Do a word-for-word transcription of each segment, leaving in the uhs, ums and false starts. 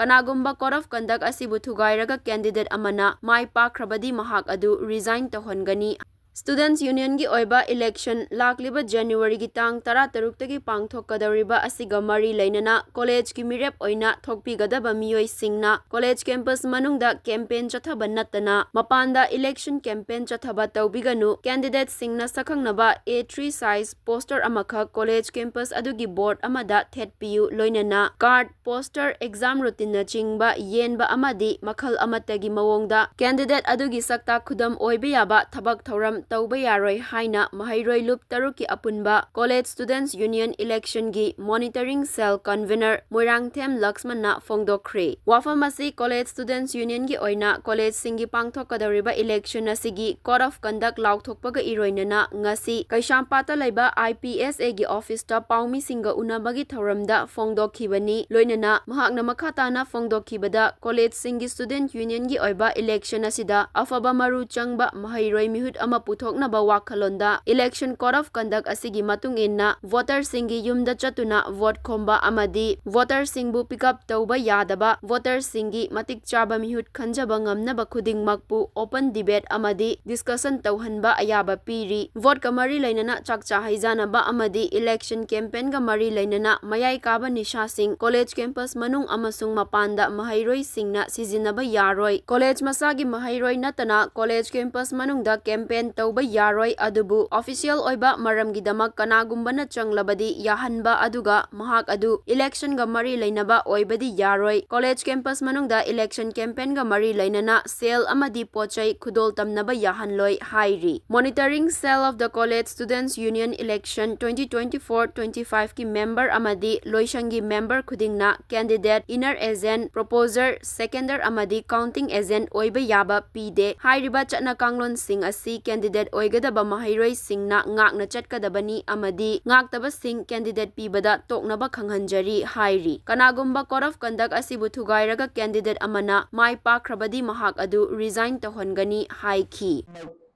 ꯀꯅꯥꯒꯨꯝꯕ code of conduct ꯑꯁꯤꯕꯨ ꯊꯨꯒꯥꯏꯔꯒ candidate ꯑꯃꯅ ꯃꯥꯏ ꯄꯥꯛꯈ꯭ꯔꯕꯗꯤ ꯃꯍꯥꯛ ꯑꯗꯨ resign ꯇꯧꯍꯟꯒꯅꯤ꯫ Students Union ꯒꯤ ꯑꯣꯏꯕ election ꯂꯥꯛꯂꯤꯕ January ꯒꯤ ꯇꯥꯡ ꯇꯔꯥꯇꯔꯨꯛꯇꯒꯤ ꯄꯥꯡꯊꯣꯛꯀꯗꯧꯔꯤꯕ ꯑꯁꯤꯒ ꯃꯔꯤ ꯂꯩꯅꯅ college ꯀꯤ ꯃꯤꯔꯦꯞ ꯑꯣꯏꯅ ꯊꯣꯛꯄꯤꯒꯗꯕ ꯃꯤꯑꯣꯏꯁꯤꯡꯅ college campus ꯃꯅꯨꯡꯗ campaign ꯆꯠꯊꯕ ꯅꯠꯇꯅ ꯃꯄꯥꯟꯗ election campaign ꯆꯠꯊꯕ ꯇꯧꯕꯤꯒꯅꯨ꯫ Candidate ꯁꯤꯡꯅ ꯁꯛꯈꯪꯅꯕ A three size poster ꯑꯃꯈꯛ college campus ꯑꯗꯨꯒꯤ board ꯑꯃꯗ ꯊꯦꯠꯄꯤꯌꯨ, ꯂꯣꯏꯅꯅ card, poster, exam routine ꯅꯆꯤꯡꯕ ꯌꯦꯟꯕ ꯑꯃꯗꯤ ꯃꯈꯜ ꯑꯃꯠꯇꯒꯤ ꯃꯑꯣꯡꯗ candidate ꯑꯗꯨꯒꯤ ꯁꯛꯇꯥꯛ ꯈꯨꯗꯝ ꯑꯣꯏꯕ ꯌꯥꯕ ꯊꯕꯛ ꯊꯧꯔꯝ ꯇꯧꯕ ꯌꯥꯔꯣꯏ ꯍꯥꯏꯅ ꯃꯍꯩꯔꯣꯏ ꯂꯨꯞ ꯇꯔꯨꯛꯀꯤ ꯑꯄꯨꯟꯕ College Students Union election ꯒꯤ monitoring cell convener ꯃꯣꯏꯔꯥꯡꯊꯦꯝ ꯂꯛꯁꯃꯟꯅ ꯐꯣꯡꯗꯣꯛꯈ꯭ꯔꯦ꯫ ꯋꯥꯐꯝ ꯑꯁꯤ College Students Union ꯒꯤ ꯑꯣꯏꯅ college ꯁꯤꯡꯒꯤ ꯄꯥꯡꯊꯣꯛꯀꯗꯧꯔꯤꯕ election ꯑꯁꯤꯒꯤ code of conduct ꯂꯥꯎꯊꯣꯛꯄꯒ ꯏꯔꯣꯏꯅꯅ ꯉꯁꯤ ꯀꯩꯁꯥꯝꯄꯥꯠꯇ ꯂꯩꯕ I P S A ꯒꯤ office ꯇ ꯄꯥꯎꯃꯤꯁꯤꯡꯒ ꯎꯅꯕꯒꯤ ꯊꯧꯔꯝꯗ ꯐꯣꯡꯗꯣꯛꯈꯤꯕꯅꯤ꯫ ꯂꯣꯏꯅꯅ ꯃꯍꯥꯛꯅ ꯃꯈꯥ ꯇꯥꯅ ꯐꯣꯡꯗꯣꯛꯈꯤꯕꯗ, college ꯁꯤꯡꯒꯤ student union ꯒꯤ ꯑꯣꯏꯕ election ꯑꯁꯤꯗ ꯑꯐꯕ ꯃꯔꯨ ꯆꯪꯕ ꯃꯍꯩꯔꯣꯏ ꯃꯤꯍꯨꯠ ꯑꯃ ꯄꯨꯊꯣꯛꯅꯕ ꯋꯥꯈꯜꯂꯣꯟꯗ election code of conduct ꯑꯁꯤꯒꯤ ꯃꯇꯨꯡ ꯏꯟꯅ voter ꯁꯤꯡꯒꯤ ꯌꯨꯝꯗ ꯆꯠꯇꯨꯅ vote ꯈꯣꯝꯕ ꯑꯃꯗꯤ voter ꯁꯤꯡꯕꯨ pick up ꯇꯧꯕ ꯌꯥꯗꯕ, voter ꯁꯤꯡꯒꯤ ꯃꯇꯤꯛ ꯆꯥꯕ ꯃꯤꯍꯨꯠ ꯈꯟꯖꯕ ꯉꯝꯅꯕ ꯈꯨꯗꯤꯡꯃꯛꯄꯨ open debate ꯑꯃꯗꯤ discussion ꯇꯧꯍꯟꯕ ꯑꯌꯥꯕ ꯄꯤꯔꯤ꯫ Vote ꯀ ꯃꯔꯤ ꯂꯩꯅꯅ ꯆꯥꯛꯆꯥ ꯍꯩꯖꯥꯅꯕ ꯑꯃꯗꯤ election campaign ꯒ ꯃꯔꯤ ꯂꯩꯅꯅ ꯃꯌꯥꯏ ꯀꯥꯕ ꯅꯤꯁꯥꯁꯤꯡ college campus ꯃꯅꯨꯡ ꯑꯃꯁꯨꯡ ꯃꯄꯥꯟꯗ ꯃꯍꯩꯔꯣꯏꯁꯤꯡꯅ ꯁꯤꯖꯤꯟꯅꯕ ꯌꯥꯔꯣꯏ꯫ College ꯃꯁꯥꯒꯤ ꯃꯍꯩꯔꯣꯏ ꯅꯠꯇꯅ college campus ꯃꯅꯨꯡꯗ campaign ꯇꯧꯕ ꯌꯥꯔꯣꯏ, ꯑꯗꯨꯕꯨ official ꯑꯣꯏꯕ ꯃꯔꯝꯒꯤꯗꯃꯛ ꯀꯅꯥꯒꯨꯝꯕꯅ ꯆꯪꯂꯕꯗꯤ ꯌꯥꯍꯟꯕ, ꯑꯗꯨꯒ ꯃꯍꯥꯛ ꯑꯗꯨ election ꯒ ꯃꯔꯤ ꯂꯩꯅꯕ ꯑꯣꯏꯕꯗꯤ ꯌꯥꯔꯣꯏ꯫ College campus ꯃꯅꯨꯡꯗ election campaign ꯒ ꯃꯔꯤ ꯂꯩꯅꯅ ꯁꯦꯜ ꯑꯃꯗꯤ ꯄꯣꯠꯆꯩ ꯈꯨꯗꯣꯜ ꯇꯝꯅꯕ ꯌꯥꯍꯟꯂꯣꯏ ꯍꯥꯏꯔꯤ꯫ Monitoring Cell of the College Students Union election twenty twenty-four twenty-five ꯀꯤ member ꯑꯃꯗꯤ ꯂꯣꯏꯁꯪꯒꯤ member ꯈꯨꯗꯤꯡꯅ candidate, inner agent, proposer, seconder ꯑꯃꯗꯤ counting agent ꯑꯣꯏꯕ ꯌꯥꯕ ꯄꯤꯗꯦ꯫ ꯍꯥꯏꯔꯤꯕ ꯆꯠꯅ ꯀꯥꯡꯂꯣꯟꯁꯤꯡ ꯑꯁꯤ candidate ꯑꯣꯏꯒꯗꯕ ꯃꯍꯩꯔꯣꯏꯁꯤꯡꯅ ꯉꯥꯛꯅ ꯆꯠꯀꯗꯕꯅꯤ ꯑꯃꯗꯤ ꯉꯥꯛꯇꯕꯁꯤꯡ candidate ꯄꯤꯕꯗ ꯇꯣꯛꯅꯕ ꯈꯪꯍꯟꯖꯔꯤ ꯍꯥꯏꯔꯤ꯫ ꯀꯅꯥꯒꯨꯝꯕ code of conduct ꯑꯁꯤꯕꯨ ꯊꯨꯒꯥꯏꯔꯒ candidate ꯑꯃꯅ ꯃꯥꯏ ꯄꯥꯛꯈ꯭ꯔꯕꯗꯤ ꯃꯍꯥꯛ ꯑꯗꯨ resign ꯇꯧꯍꯟꯒꯅꯤ ꯍꯥꯏꯈꯤ꯫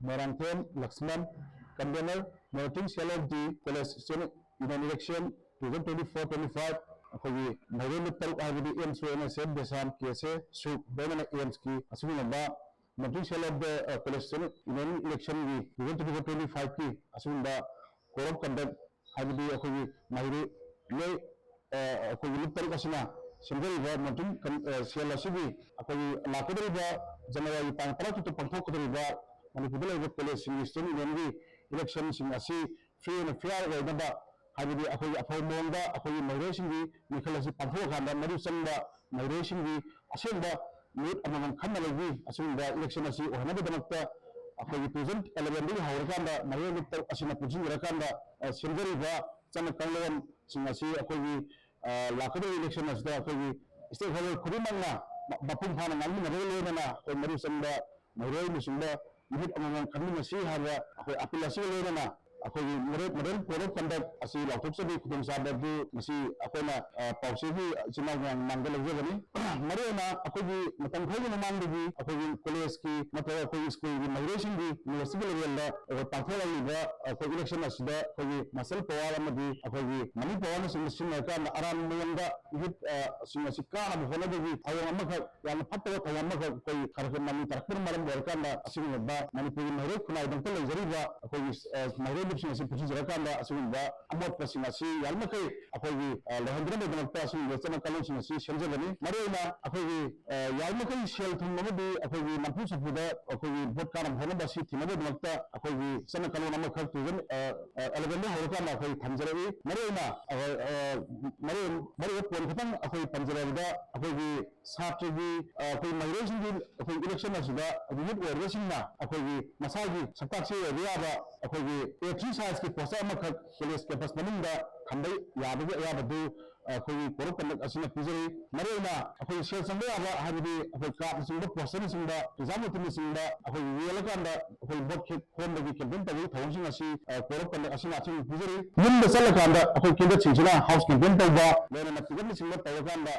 Moirangthem Lakshman, convener, monitoring cell of the college student union election two thousand twenty-four twenty-five, ꯑꯩꯈꯣꯏꯒꯤ ꯃꯍꯩꯔꯣꯏ ꯂꯨꯞ ꯇꯔꯨꯛ ꯍꯥꯏꯕꯗꯤ ꯑꯦꯝꯁ ꯑꯣ ꯑꯦꯟ ꯑꯦꯁ ꯑꯦꯐ ꯗꯦꯁꯥꯝ ꯀꯦ ꯑꯦꯁ ꯑꯦ ꯁꯨꯛ ꯂꯣꯏꯅꯅ ꯑꯦꯝꯁꯀꯤ ꯑꯁꯤꯒꯨꯝꯂꯕ ꯃꯟꯇ꯭ꯔꯤ ꯁꯦꯜ ꯑꯣꯐ ꯗ ꯀꯣꯂꯦꯖ ꯏꯂꯦꯛꯁꯟꯒꯤ two thousand twenty four twenty ꯐꯥꯏꯚꯀꯤ ꯑꯁꯤꯒꯨꯝꯕ ꯀꯣꯗ ꯑꯣꯐ ꯀꯟꯗꯛ ꯍꯥꯏꯕꯗꯤ ꯑꯩꯈꯣꯏꯒꯤ ꯃꯍꯩꯔꯣꯏ ꯂꯣꯏ ꯑꯩꯈꯣꯏꯒꯤ ꯂꯨꯞ ꯇꯔꯨꯛ ꯑꯁꯤꯅ ꯁꯦꯝꯖꯔꯤꯕ ꯃꯟꯇ꯭ꯔꯤ ꯁꯦꯜ ꯑꯁꯤꯒꯤ ꯑꯩꯈꯣꯏꯒꯤ ꯂꯥꯛꯀꯗꯧꯔꯤꯕ ꯖꯅꯋꯥꯔꯤ ꯇꯥꯡ ꯇꯔꯥꯇꯔꯨꯛꯇ ꯄꯥꯡꯊꯣꯛꯀꯗꯧꯔꯤꯕ ꯃꯅꯤꯄꯨꯔꯗ ꯂꯩꯔꯤꯕ ꯀꯣꯂꯦꯖꯁꯤꯡꯒꯤ ꯏꯁꯇꯨꯗꯦꯟ ꯌꯨꯅꯤꯌꯟꯒꯤ ꯏꯂꯦꯛꯁꯟꯁꯤꯡ ꯑꯁꯤ ꯐ꯭ꯔꯤ ꯑꯦꯟ ꯐꯤꯌꯥꯔ ꯑꯣꯏꯅꯕ ꯍꯥꯏꯕꯗꯤ ꯑꯩꯈꯣꯏꯒꯤ ꯑꯐꯕ ꯃꯑꯣꯡꯗ ꯑꯩꯈꯣꯏꯒꯤ ꯃꯍꯩꯔꯣꯏꯁꯤꯡꯒꯤ ꯃꯤꯈꯜ ꯑꯁꯤ ꯄꯥꯡꯊꯣꯛꯑꯀꯥꯟꯗ ꯃꯔꯨ ꯆꯪꯕ ꯃꯍꯩꯔꯣꯏꯁꯤꯡꯒꯤ ꯑꯁꯦꯡꯕ ꯃꯤꯍꯨꯠ ꯑꯃꯃꯝ ꯈꯟꯅꯕꯒꯤ ꯑꯁꯤꯒꯨꯝꯕ ꯏꯂꯦꯛꯁꯟ ꯑꯁꯤ ꯑꯣꯏꯍꯟꯅꯕꯒꯤꯗꯃꯛꯇ ꯑꯩꯈꯣꯏꯒꯤ ꯇꯨ ꯊꯥꯎꯖꯟ ꯑꯦꯂꯚꯦꯟꯗꯒꯤ ꯍꯧꯔꯀꯥꯟꯗ ꯃꯍꯩꯔꯣꯏ ꯂꯨꯞ ꯇꯔꯨꯛ ꯑꯁꯤꯅ ꯄꯨꯟꯁꯤꯟꯖꯔꯀꯥꯟꯗ ꯁꯦꯝꯖꯔꯤꯕ ꯆꯠꯅ ꯀꯥꯡꯂꯣꯟꯁꯤꯡ ꯑꯁꯤ ꯑꯩꯈꯣꯏꯒꯤ ꯂꯥꯛꯀꯗꯧꯔꯤꯕ ꯏꯂꯦꯛꯁꯟ ꯑꯁꯤꯗ ꯑꯩꯈꯣꯏꯒꯤ ꯁ꯭ꯇꯦꯛ ꯍꯣꯜꯗꯔ ꯈꯨꯗꯤꯡꯃꯛꯅ ꯃꯄꯨꯡ ꯐꯥꯅ ꯉꯥꯡꯃꯤꯟꯅꯕꯒ ꯂꯣꯏꯅꯅ ꯑꯩꯈꯣꯏ ꯃꯔꯨ ꯆꯪꯕ ꯃꯍꯩꯔꯣꯏ ꯑꯃꯁꯨꯡꯕ ꯃꯤꯍꯨꯠ ꯑꯃꯃꯝ ꯈꯟꯃꯤꯟꯅꯁꯤ ꯍꯥꯏꯕ ꯑꯩꯈꯣꯏ ꯑꯄꯤꯜ ꯑꯁꯤꯒ ꯂꯣꯏꯅꯅ ꯑꯩꯈꯣꯏꯒꯤ ꯃꯣꯗꯦꯜ ꯀꯣꯗ ꯑꯣꯐ ꯀꯟꯗꯛ ꯑꯁꯤ ꯂꯥꯎꯊꯣꯛꯆꯕꯒꯤ ꯈꯨꯗꯣꯡꯆꯥꯕ ꯑꯗꯨ ꯃꯁꯤ ꯑꯩꯈꯣꯏꯅ ꯄꯥꯎꯆꯦꯒꯤ ꯏꯆꯤꯟ ꯏꯅꯥꯎ ꯃꯌꯥꯝ ꯃꯥꯡꯗ ꯂꯧꯖꯕꯅꯤ꯫ ꯃꯔꯨꯑꯣꯏꯅ ꯑꯩꯈꯣꯏꯒꯤ ꯃꯇꯝ ꯈꯔꯒꯤ ꯃꯃꯥꯡꯗꯒꯤ ꯑꯩꯈꯣꯏꯒꯤ ꯀꯣꯂꯦꯖꯀꯤ ꯅꯠꯇ꯭ꯔꯒ ꯑꯩꯈꯣꯏꯒꯤ ꯁ꯭ꯀꯨꯜꯒꯤ ꯃꯍꯩꯔꯣꯏꯁꯤꯡꯒꯤ ꯅꯦꯁꯅꯦꯜ ꯂꯦꯚꯦꯜꯗ ꯄꯥꯡꯊꯣꯛꯂꯛꯂꯤꯕ ꯑꯩꯈꯣꯏ ꯏꯂꯦꯛꯁꯟ ꯑꯁꯤꯗ ꯑꯩꯈꯣꯏꯒꯤ ꯃꯁꯜ ꯄꯋꯥꯔ ꯑꯃꯗꯤ ꯑꯩꯈꯣꯏꯒꯤ ꯃꯅꯤ ꯄꯋꯥꯔꯅꯆꯤꯡꯕ ꯁꯤꯖꯤꯟꯅꯔꯀꯥꯟꯗ ꯑꯔꯥꯟꯕ ꯃꯑꯣꯡꯗ ꯃꯤꯍꯨꯠꯁꯤꯡ ꯑꯁꯤ ꯀꯥꯅꯕ ꯍꯣꯠꯅꯕꯒꯤ ꯊꯧꯑꯣꯡ ꯑꯃꯈꯛ ꯌꯥꯝꯅ ꯐꯠꯇꯕ ꯊꯧꯑꯣꯡ ꯑꯃꯈꯛ ꯑꯩꯈꯣꯏ ꯈꯔ ꯈꯔ ꯃꯃꯤ ꯇꯥꯔꯛꯄꯅ ꯃꯔꯝ ꯑꯣꯏꯔꯀꯥꯟꯗ ꯑꯁꯤꯒꯨꯝꯂꯕ ꯃꯅꯤꯄꯨꯔꯒꯤ ꯃꯍꯩꯔꯣꯏ ꯈꯨꯟꯅꯥꯏꯗꯃꯛꯇ ꯂꯩꯖꯔꯤꯕ ꯑꯩꯈꯣꯏꯒꯤ ꯃꯍꯩꯔꯣꯏ ꯂꯨꯞꯁꯤꯡ ꯑꯁꯤ ꯄꯨꯟꯁꯤꯟꯖꯔꯀꯥꯟꯗ ꯑꯁꯤꯒꯨꯝꯕ ꯑꯃꯣꯠꯄꯁꯤꯡ ꯑꯁꯤ ꯌꯥꯔꯤꯃꯈꯩ ꯑꯩꯈꯣꯏꯒꯤ ꯂꯩꯍꯟꯗꯅꯕꯒꯤꯗꯃꯛꯇ ꯑꯁꯤꯒꯨꯝꯕ ꯆꯠꯅ ꯀꯥꯡꯂꯣꯟꯁꯤꯡ ꯑꯁꯤ ꯁꯦꯝꯖꯒꯅꯤ꯫ ꯃꯔꯨꯑꯣꯏꯅ ꯑꯩꯈꯣꯏꯒꯤ ꯌꯥꯔꯤꯃꯈꯩ ꯁꯦꯜ ꯊꯨꯝ ꯑꯃꯗꯤ ꯑꯩꯈꯣꯏꯒꯤ ꯅꯝꯐꯨ ꯁꯥꯐꯨꯗ ꯑꯩꯈꯣꯏꯒꯤ ꯚꯣꯠ ꯀꯥꯅꯕ ꯍꯣꯠꯅꯕ ꯑꯁꯤ ꯊꯤꯡꯅꯕꯒꯤꯗꯃꯛꯇ ꯑꯩꯈꯣꯏꯒꯤ ꯆꯠꯅ ꯀꯥꯡꯂꯣꯟ ꯑꯃꯈꯛ ꯇꯨ ꯊꯥꯎꯖꯟ ꯑꯦꯂꯚꯦꯟꯗꯒꯤ ꯍꯧꯔꯀꯥꯟꯗ ꯑꯩꯈꯣꯏ ꯊꯝꯖꯔꯛꯏ꯫ ꯃꯔꯨꯑꯣꯏꯅ ꯃꯔꯨ ꯃꯔꯨꯑꯣꯏꯕ ꯄꯣꯏꯟ ꯈꯛꯇꯪ ꯑꯩꯈꯣꯏ ꯄꯟꯖꯔꯕꯗ ꯑꯩꯈꯣꯏꯒꯤ ꯁꯥꯇ꯭ꯔꯒꯤ ꯑꯩꯈꯣꯏ ꯃꯍꯩꯔꯣꯏꯁꯤꯡꯒꯤ ꯑꯩꯈꯣꯏ ꯏꯂꯦꯛꯁꯟ ꯑꯁꯤꯗ ꯃꯤꯍꯨꯠ ꯑꯣꯏꯔꯤꯕꯁꯤꯡꯅ ꯑꯩꯈꯣꯏꯒꯤ ꯃꯁꯥꯒꯤ ꯁꯛꯇꯥꯛꯁꯤ ꯑꯣꯏꯕ ꯌꯥꯕ ꯑꯩꯈꯣꯏꯒꯤ ꯑꯦ ꯊ꯭ꯔꯤ ꯁꯥꯏꯖꯀꯤ ꯄꯣꯁꯇꯔ ꯑꯃꯈꯛ ꯀꯣꯂꯦꯖ ꯀꯦꯝꯄꯁ ꯃꯅꯨꯡꯗ ꯊꯝꯕ ꯌꯥꯕꯒꯤ ꯑꯌꯥꯕꯗꯨ ꯑꯩꯈꯣꯏꯒꯤ ꯀꯣꯗ ꯑꯣꯐ ꯀꯟꯗꯛ ꯑꯁꯤꯅ ꯄꯤꯖꯔꯤ꯫ ꯃꯔꯨꯑꯣꯏꯅ ꯑꯩꯈꯣꯏ ꯁꯦꯜ ꯆꯪꯕ ꯌꯥꯕ ꯍꯥꯏꯕꯗꯤ ꯑꯩꯈꯣꯏ ꯀꯥꯔꯠꯅꯆꯤꯡꯕ, ꯄꯣꯁꯇꯔꯅꯆꯤꯡꯕ, ꯑꯦꯛꯖꯥꯝ ꯔꯨꯇꯤꯟꯅꯆꯤꯡꯕ ꯑꯩꯈꯣꯏ ꯌꯦꯜꯂꯀꯥꯟꯗ ꯑꯩꯈꯣꯏ ꯚꯣꯠ ꯈꯦ- ꯈꯣꯝꯕꯒꯤ ꯀꯦꯝꯄꯦꯟ ꯇꯧꯕꯒꯤ ꯊꯧꯑꯣꯡꯁꯤꯡ ꯑꯁꯤ ꯀꯣꯗ ꯑꯣꯐ ꯀꯟꯗꯛ ꯑꯁꯤꯅ ꯑꯊꯤꯡꯕ ꯄꯤꯖꯔꯤ꯫ ꯌꯨꯝꯗ ꯆꯠꯂꯀꯥꯟꯗ ꯑꯩꯈꯣꯏ ꯀꯦꯟꯗꯤꯗꯦꯠꯁꯤꯡꯁꯤꯅ ꯍꯥꯎꯁ ꯀꯦꯝꯄꯦꯟ ꯇꯧꯕ, ꯂꯣꯏꯅꯅ ꯐꯤꯒꯔꯅꯆꯤꯡꯕ ꯇꯧꯔꯀꯥꯟꯗ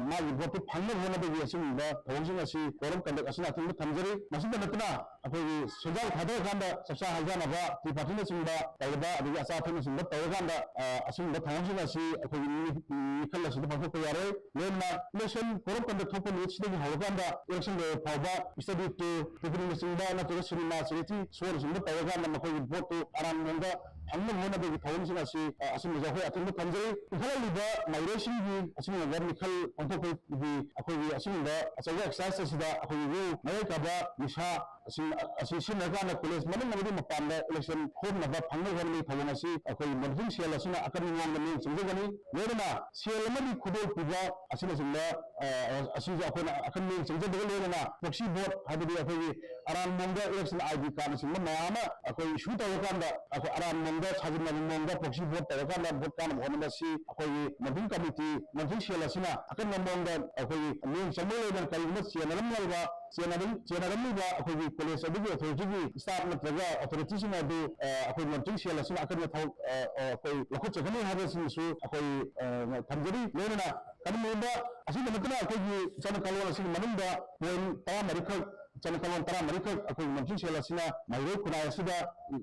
ꯃꯥꯒꯤ ꯚꯣꯠꯇꯨ ꯐꯪꯅꯕ ꯍꯣꯠꯅꯕꯒꯤ ꯑꯁꯤꯒꯨꯝꯕ ꯊꯧꯑꯣꯡꯁꯤꯡ ꯑꯁꯤ ꯀꯣꯗ ꯑꯣꯐ ꯀꯟꯗꯛ ꯑꯁꯤꯅ ꯑꯊꯤꯡꯕ ꯊꯝꯖꯔꯤ꯫ ꯃꯁꯤꯇ ꯅꯠꯇꯅ ꯑꯩꯈꯣꯏꯒꯤ ꯁꯦꯟꯖꯥꯎ ꯊꯥꯗꯔꯀꯥꯟꯗ ꯆꯥꯛꯆꯥ ꯍꯩꯖꯥꯅꯕ, ꯇꯤ ꯄꯥꯔꯇꯤꯅꯆꯤꯡꯕ ꯇꯧꯕ, ꯑꯗꯒꯤ ꯑꯆꯥ ꯑꯊꯛꯅꯆꯤꯡꯕ ꯇꯧꯔꯀꯥꯟꯗ, ꯑ, ꯑꯁꯤꯒꯨꯝꯕ ꯊꯧꯔꯝꯁꯤꯡ ꯑꯁꯤ ꯑꯩꯈꯣꯏꯒꯤ ꯃꯤ-, ꯃꯤꯈꯜ ꯑꯁꯤꯗ ꯄꯥꯡꯊꯣꯛꯄ ꯌꯥꯔꯣꯏ꯫ ꯂꯣꯏꯅꯅ election ꯀꯣꯔꯞ ꯀꯟꯗ ꯊꯣꯛꯄ ꯅꯨꯃꯤꯠꯁꯤꯗꯒꯤ ꯍꯧꯔꯀꯥꯟꯗ election ꯂꯣꯏꯕ ꯐꯥꯎꯕ study tour, picnic ꯅꯆꯤꯡꯕ ꯅꯠꯇ꯭ꯔꯒ cinema charity show ꯅꯆꯤꯡꯕ ꯇꯧꯔꯀꯥꯟꯗ ꯃꯈꯣꯏꯒꯤ vote ꯇꯨ ꯑꯔꯥꯟꯕ ꯃꯑꯣꯡꯗ ꯐꯪꯅꯕ ꯍꯣꯠꯅꯕꯒꯤ ꯊꯧꯔꯝꯁꯤꯡ ꯑꯁꯤ, ꯑ, ꯑꯁꯤꯒꯨꯝꯕꯁꯨ ꯑꯩꯈꯣꯏ ꯑꯊꯤꯡꯕ ꯊꯝꯖꯔꯤ꯫ ꯏꯟꯈꯠꯂꯛꯂꯤꯕ ꯃꯍꯩꯔꯣꯏꯁꯤꯡꯒꯤ ꯑꯁꯤꯒꯨꯝꯂꯕ ꯃꯤꯈꯜ ꯑꯣꯟꯊꯣꯛꯄꯒꯤ ꯑꯩꯈꯣꯏꯒꯤ ꯑꯁꯤꯒꯨꯝꯕ ꯑꯆꯧꯕ exercise ꯑꯁꯤꯗ ꯑꯩꯈꯣꯏꯒꯤ ꯌꯨ, ꯃꯌꯥꯏ ꯀꯥꯕ ꯅꯤꯁꯥ, ꯑꯁꯤ, ꯑꯁꯤ ꯁꯤꯖꯤꯟꯅꯔꯀꯥꯟꯗ college ꯃꯅꯨꯡ ꯑꯃꯗꯤ ꯃꯄꯥꯟꯗ election ꯈꯣꯝꯅꯕ ꯐꯪꯅꯕ ꯍꯣꯠꯅꯕꯒꯤ ꯊꯧꯑꯣꯡ ꯑꯁꯤ ꯑꯩꯈꯣꯏ monitoring cell ꯑꯁꯤꯅ ꯑꯀꯟꯕ ꯃꯑꯣꯡꯗ ꯃꯤꯠꯌꯦꯡ ꯆꯪꯖꯒꯅꯤ꯫ ꯂꯣꯏꯅꯅ ꯁꯦꯜ ꯑꯃꯗꯤ ꯈꯨꯗꯣꯜ ꯄꯤꯕ ꯑꯁꯤꯅꯆꯤꯡꯕ, ꯑ, ꯑꯁꯤꯁꯨ ꯑꯩꯈꯣꯏꯅ ꯑꯀꯟꯕ ꯃꯤꯠꯌꯦꯡ ꯆꯪꯖꯕꯒ ꯂꯣꯏꯅꯅ proxy vote, ꯍꯥꯏꯕꯗꯤ ꯑꯩꯈꯣꯏꯒꯤ ꯑꯔꯥꯟꯕ ꯃꯑꯣꯡꯗ election I D card ꯅꯆꯤꯡꯕ ꯃꯌꯥꯝ ꯑꯃ ꯑꯩꯈꯣꯏ issue ꯇꯧꯔꯀꯥꯟꯗ ꯑꯩꯈꯣꯏ ꯑꯔꯥꯟꯕ ꯃꯑꯣꯡꯗ ꯁꯥꯖꯤꯟꯅꯕ ꯃꯑꯣꯡꯗ proxy vote ꯇꯧꯔꯀꯥꯟꯗ vote ꯀꯥꯅꯕ ꯍꯣꯠꯅꯕ ꯑꯁꯤ ꯑꯩꯈꯣꯏꯒꯤ monitoring committee, monitoring cell ꯑꯁꯤꯅ ꯑꯀꯟꯕ ꯃꯑꯣꯡꯗ ꯑꯩꯈꯣꯏꯒꯤ ꯃꯤꯠꯌꯦꯡ ꯆꯪꯕꯒ ꯂꯣꯏꯅꯅ ꯀꯔꯤꯒꯨꯝꯕ ꯆꯦꯟꯅꯔꯝꯂꯕ ꯆꯦꯟꯅꯔꯝ-, ꯆꯦꯟꯅꯔꯝꯂꯤꯕ ꯑꯩꯈꯣꯏꯒꯤ college ꯑꯗꯨꯒꯤ authority ꯒꯤ staff ꯅꯠꯇ꯭ꯔꯒ authority ꯁꯤꯡ ꯑꯗꯨ, ꯑ, ꯑꯩꯈꯣꯏ monitoring cell ꯑꯁꯤꯅ ꯑꯀꯟꯕ ꯊꯕꯛ, ꯑ, ꯑ, ꯑꯩꯈꯣꯏ ꯂꯧꯈꯠꯆꯒꯅꯤ ꯍꯥꯏꯕꯁꯤꯡꯁꯨ ꯑꯩꯈꯣꯏ, ꯑ, ꯊꯝꯖꯔꯤ꯫ ꯂꯣꯏꯅꯅ ꯀꯔꯤꯒꯨꯝꯕ ꯑꯁꯤꯗ ꯅꯠꯇꯅ ꯑꯩꯈꯣꯏꯒꯤ ꯆꯠꯅ ꯀꯥꯡꯂꯣꯟ ꯑꯁꯤꯒꯤ ꯃꯅꯨꯡꯗ point ꯇꯔꯥꯃꯔꯤꯈꯛ, ꯆꯠꯅ ꯀꯥꯡꯂꯣꯟ ꯇꯔꯥꯃꯔꯤꯈꯛ ꯑꯩꯈꯣꯏꯒꯤ monitoring cell ꯑꯁꯤꯅ ꯃꯍꯩꯔꯣꯏ ꯈꯨꯟꯅꯥꯏ ꯑꯁꯤꯗ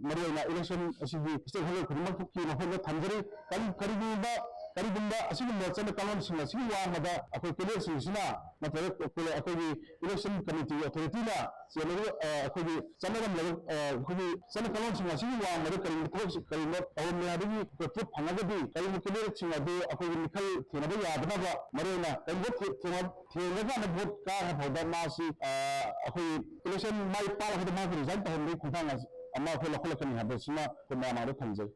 ꯃꯔꯨꯑꯣꯏꯅ election ꯑꯁꯤꯒꯤ stakeholder ꯈꯨꯗꯤꯡꯃꯛꯀꯤ ꯃꯐꯝꯗ ꯊꯝꯖꯔꯤ꯫ ꯀꯔꯤ-, ꯀꯔꯤꯒꯨꯝꯕ, ꯀꯔꯤꯒꯨꯝꯕ ꯑꯁꯤꯒꯨꯝꯕ ꯆꯠꯅ ꯀꯥꯡꯂꯣꯟꯁꯤꯡ ꯑꯁꯤꯒꯤ ꯋꯥꯡꯃꯗ ꯑꯩꯈꯣꯏ college ꯁꯤꯡꯁꯤꯅ ꯅꯠꯇ꯭ꯔꯒ ꯑꯩꯈꯣꯏꯒꯤ election committee authority ꯅ ꯆꯦꯟꯅꯔꯤꯕ, ꯑ, ꯑꯩꯈꯣꯏꯒꯤ ꯆꯠꯅꯔꯝꯂꯕ, ꯑ, ꯑꯩꯈꯣꯏꯒꯤ ꯆꯠꯅ ꯀꯥꯡꯂꯣꯟꯁꯤꯡ ꯑꯁꯤꯒꯤ ꯋꯥꯡꯃꯗ ꯀꯔꯤꯒꯨꯝꯕ ꯊꯕꯛꯁꯤ ꯀꯔꯤꯒꯨꯝꯕ ꯇꯧꯔꯝꯃꯦ ꯍꯥꯏꯕꯒꯤ proof ꯐꯪꯉꯒꯗꯤ, ꯀꯔꯤꯒꯨꯝꯕ candidate ꯁꯤꯡ ꯑꯗꯨ ꯑꯩꯈꯣꯏꯒꯤ ꯃꯤꯈꯜ ꯊꯦꯡꯅꯕ ꯌꯥꯗꯅꯕ, ꯃꯔꯨꯑꯣꯏꯅ ꯀꯔꯤꯒꯨꯝꯕ ꯊꯦ-, ꯊꯦꯡꯅ-, ꯊꯦꯡꯅꯀꯥꯟꯗ vote ꯀꯥꯈ꯭ꯔ ꯐꯥꯎꯗ ꯃꯥꯁꯤ, ꯑ, ꯑꯩꯈꯣꯏꯒꯤ election ꯃꯥꯏ ꯄꯥꯛꯂꯒꯗꯤ ꯃꯥꯁꯤ resign ꯇꯧꯍꯟꯕꯒꯤ ꯈꯣꯡꯊꯥꯡ ꯑꯃ ꯑꯩꯈꯣꯏ ꯂꯧꯈꯠꯂꯛꯀꯅꯤ ꯍꯥꯏꯕꯁꯤꯃ ꯑꯩꯈꯣꯏ ꯃꯌꯥꯝ ꯃꯥꯡꯗ ꯊꯝꯖꯔꯤ꯫